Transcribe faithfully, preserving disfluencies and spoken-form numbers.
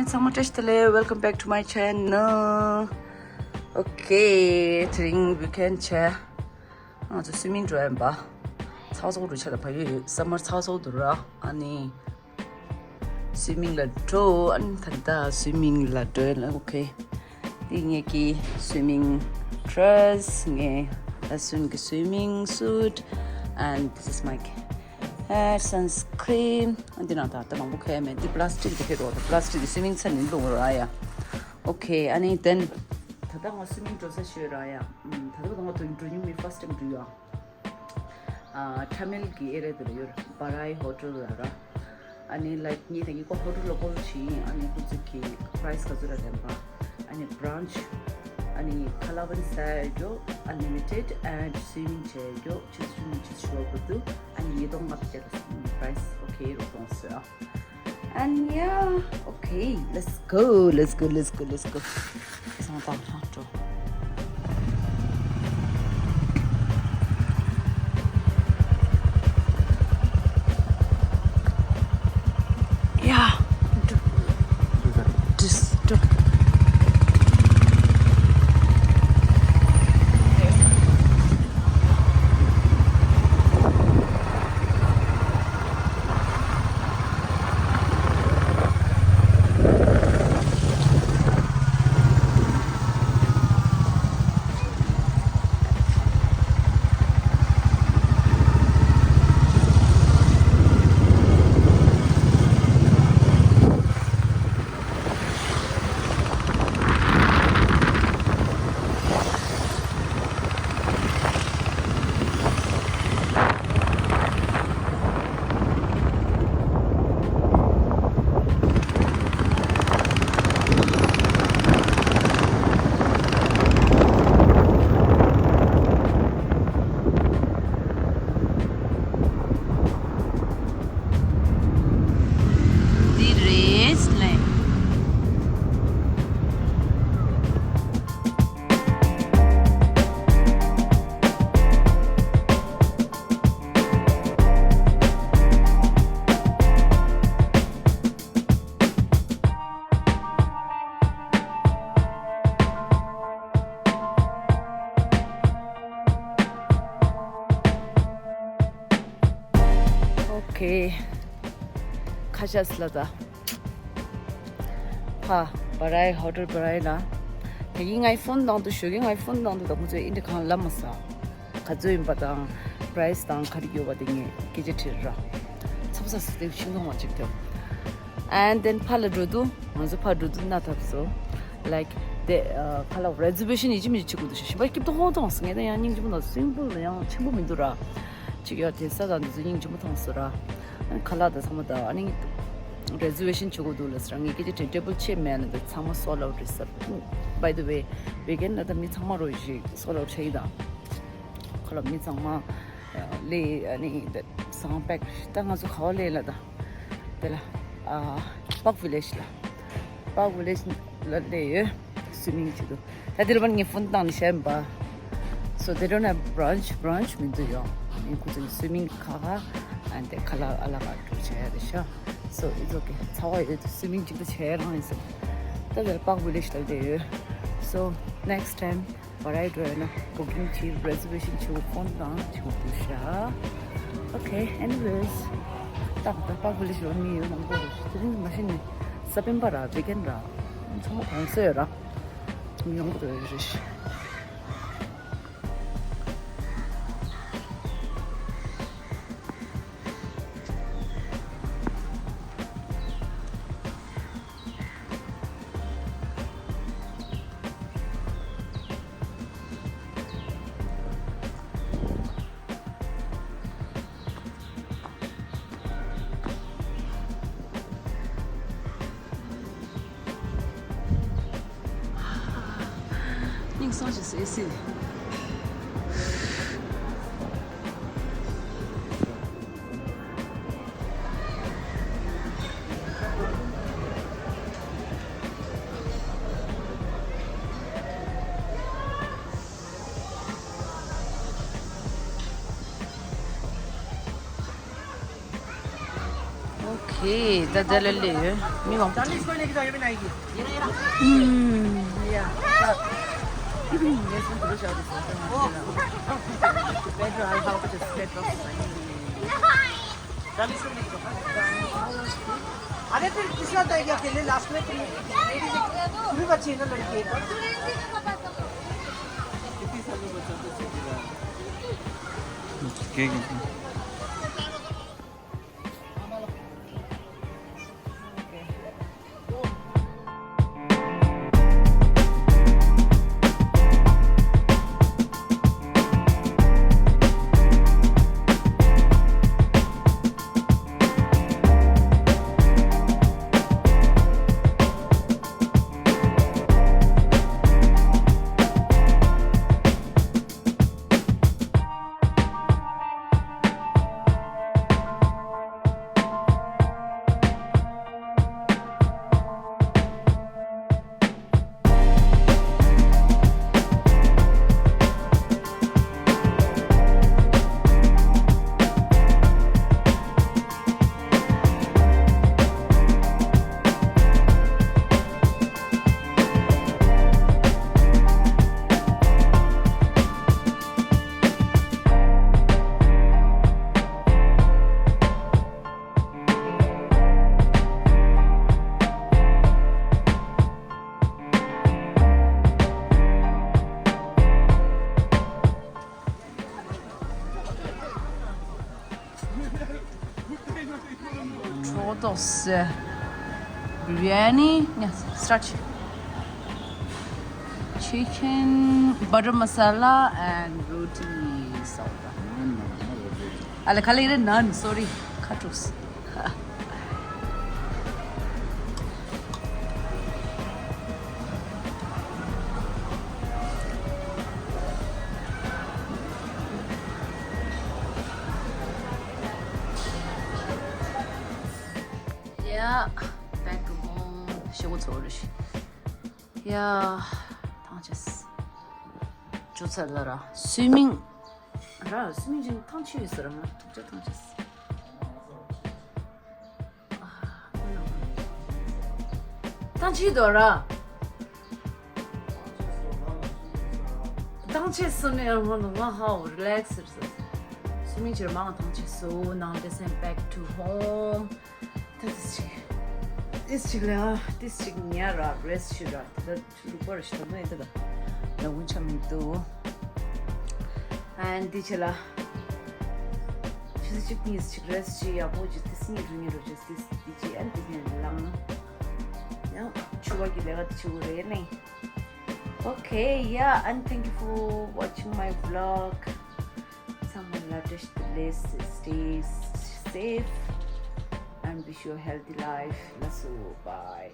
ཚང་མ་བཀྲ་ཤིས་བདེ་ལེགས། Welcome back to my channel. Okay, དེ་རིང་weekend བྱས། ང་ཚོ་སུའི་མིང་འགྲོ་ཡིན་པ། ཚ་བ་ཚ་བོ་འགྲོ་ཆ་ལ་ཕ་ཡོད་ཡོད། སམ་མར་ཚ་བ་ཚ་བོ་འདུག་ར། ཨ་ནི། སུའི་མིང་ལ་འགྲོ། ཨ་ནི་ད་ལྟ་སུའི་མིང་ལ་འགྲོ་ཡིན། Okay. འདི་ངེད་ཀྱི་swimming dress། ངའི་ལ་སུན་གྱི་swimming suit and this is my hair, sunscreen. འདི་ནང་ད་ལྟ་མང་པོ་ཁེལ་མེད། འདི་plastic འདི་ཁེལ་འགྲོ། plastic འདི་swimming ཚ་ནི་ལུང་ར་ཡ། Okay, ཨ་ནི་then ད་ལྟ་ང་swimming འགྲོ་ས་ཤོད་ར་ཡ། ད་ལྟ་ང་དོན་འགྲོ་མྱོང་མེད། First time འགྲོ་ཡ། ཨ། ཁྲ་མེལ་གྱི་ཨེ་རེ་དེ་ལ་ཡོད། Barai Hotel ལ་ར། ཨ་ནི་like ངས་ད་ངས་ཁོ་hotel ལ་call བྱས་ཡིན། ཨ་ནི་ཁོ་ཚོ་གི་price ག་ཚོད་ར་ལེན་པ། ཨ་ནི་brunch ཨ་ནི་ཁ་ལག་བན་ཟ་རྒྱུ། Unlimited and swimming བྱེད་རྒྱུ། ཆུ་ཆུ་ཆུ་ཆུ་བ་གོ་དུ། ཨ་ནི་ཉིས་སྟོང་ལྔ་བརྒྱ་ར། price okay རུ་གཏོང་སོང་། And yeah, okay, let's go, let's go, let's go, let's go. Yeah. Just འདི་རེད་ལེ། Okay. ཁ་ཤས་ལ་ད། ཕ། Barai Hotel Barai ལ། དེ་གི་ངའི་phone ནང་དུ་ཞུ་གི། ངའི་phone ནང་དུ་ད་ཁོ་ཚོས་ཨིན་དྲི་གང་ལབ་མ་ས། ག་ཚོད་ཡིན་པ་དང་price དང་ག་རེ་ཡོད་པ་དེ་ངས་སྐད་ཆ་དྲིས་ར། ཚབ་ཚབ་ཚབ་དེ་ཤིང་སྡོང་བ་ཅིག་ཐེབས། And then ཕ་ལ་འགྲོ་དུས། ང་ཚོ་ཕ་འགྲོ་དུས་ན་ཐབས་སོ། Like དེ་ཁ་ལ་reservation ཡིན་གཅིག་མིན་གཅིག་བྱེད་དགོས་འདུག་ཤག་ཞིམ་པ་སྐྱིད་ཏོང་ཏོང་སོང་། ངས་ད་ཡང་སྙིང་རྗེ་མོ་དང་simple ལ་ཡང་ཆེན་པོ་མི་འདུག་ར། ཅིག་ཡ་དེ་ས་དང་འདི་ཚོ་སྙིང་རྗེ་མོ་མཐོང་སོང་ར། ཨ་ནི་ཁ་ལག་དང་ཚང་མ་དང་ཨ་ནི་reservation བྱེད་དགོས་འདུག་ལབ་ཟེར། ངས་སྐད་ཆ་དྲིས། table ཆེ་མེད་ལབ་དུས་ཚང་མ་sold out རེད་ཟེར། By the way, weekend ལ་ད་མི་ཚང་མ་རོ་ཞིག་sold out བྱས་ཡིན་ད། ཁ་ལག་མི་ཚང་མ་ལས་ཨ་ནི་ཟངས་པེག་ད་ང་ཚོ་ག་བ་ལས་ལ་ད། དེ་ལ། ཨ། Pak Village ལ། Pak Village ལ་སླེབས་ཡོད། Swimming བྱེད་དུ། ད་དེ་ལ་བར་ངས་phone བཏང་ནས་བཤད་པ། So they don't have brunch. Brunch མི་འདུག་ཡོང་། ངས་ཁོ་ཚོ་swimming ཁ་ཁ། And then ཁ་ལག་ཨ་ལ་ཁ་འགྲོ་བྱས་རེད་ཤག So it's okay. ཚ་བ་ཡོད་དུས་swimming ཅིག་ད་བྱས་རང་ཡིན་ཟེར། ད་དེ་ལ་Pak Village ལ་སླེབས་ཡོད། So next time Barai འགྲོ་ཡོད་ན་booking བྱེད། Reservation བྱེད། Phone བཏང་བྱེད་དགོས་ཤག Okay, anyways. ཏག་ཏག་Pak Village ལ་མི་ཡོད་མང་པོ་རེད། དེ་རིང་མ་གཞི་ནས་ས་སྤེན་པ་ར་weekend ར། ཚང་མ་གོང་ས་ཡོད་ར། མི་མང་པོ་རེད་ཤག་སྙིང་སོང་ཞིག་སེ་སེ། Okay, ད་དེ་ལ་ལས་ཡོད། མི་མང་པོ། चालीस को लेके जाओ, ये भी नहीं आएगी। हम्म। या। ये इसमें थोड़ा सा और इसमें। पेट्रोल, हाउ कुछ पेट्रोल। चालीस को लेके जाओ। अरे फिर किसका आता है क्या अकेले लास्ट में? तुम, तुम भी बच्ची है ना लड़की एक। कितनी साल में बच्चा तो सीखेगा? ठीक है। Chotos, biryani, yeah, starch, chicken, butter masala, and roti, soba. Ala kala ire naan, sorry, katus. Yeah, back to home. ཤོག་ཚོ་རུ་ཤི། Yeah, ཐང་ཆེས། ཅོ་ཚ་ལ་ར། སུའི་མིང་། ར་སུའི་མིང་ཅིན་ཐང་ཆེས་ཡོད་ཟེར་ང་ཐུག་ཅག་ཐང་ཆེས། ཐང་ཆེས་དོ་ར། ཐང་ཆེས་སུ་ནས་ང་ང་ཧའོ་རི་ལེགས་ཟེར་ཟེར། སུའི་མིང་ཅིར་མང་ཐང་ཆེས་སུ་ནང་དེ་སེམས་back to home། ད་དེ་ཅིག་དེ་ཅིག་ལ་དེ་ཅིག་ཉལ་ར་རེསཊ་ཞུ་ར་དེ་ད། ལུག་པར་ཞིག་དང་ཡིན་ད། ལ་འུན་ཆ་མི་འདུག་ཨན་འདི་ཆེ་ལ། ཆུ་ཚོད་གཅིག་གཉིས་ཤིག་རེས་ཤིག་ཡག་པོ་ཅིག་དེ་སྙིང་རུ་ཉིན་རུ་ཅེས་དེ་དེ་ཅི་ཨན་དེ་ནས་ལངས། ཡང་ཆུ་བ་གི་ལས་ཀ་དེ་ཆུ་བོ་རེད་ནི། Okay, yeah, and thank you for watching my vlog. ཚང་མ་ལ་བཀྲ་ཤིས་བདེ་ལེགས། Stay safe and wish you a healthy life. ལགས་སོ། Bye.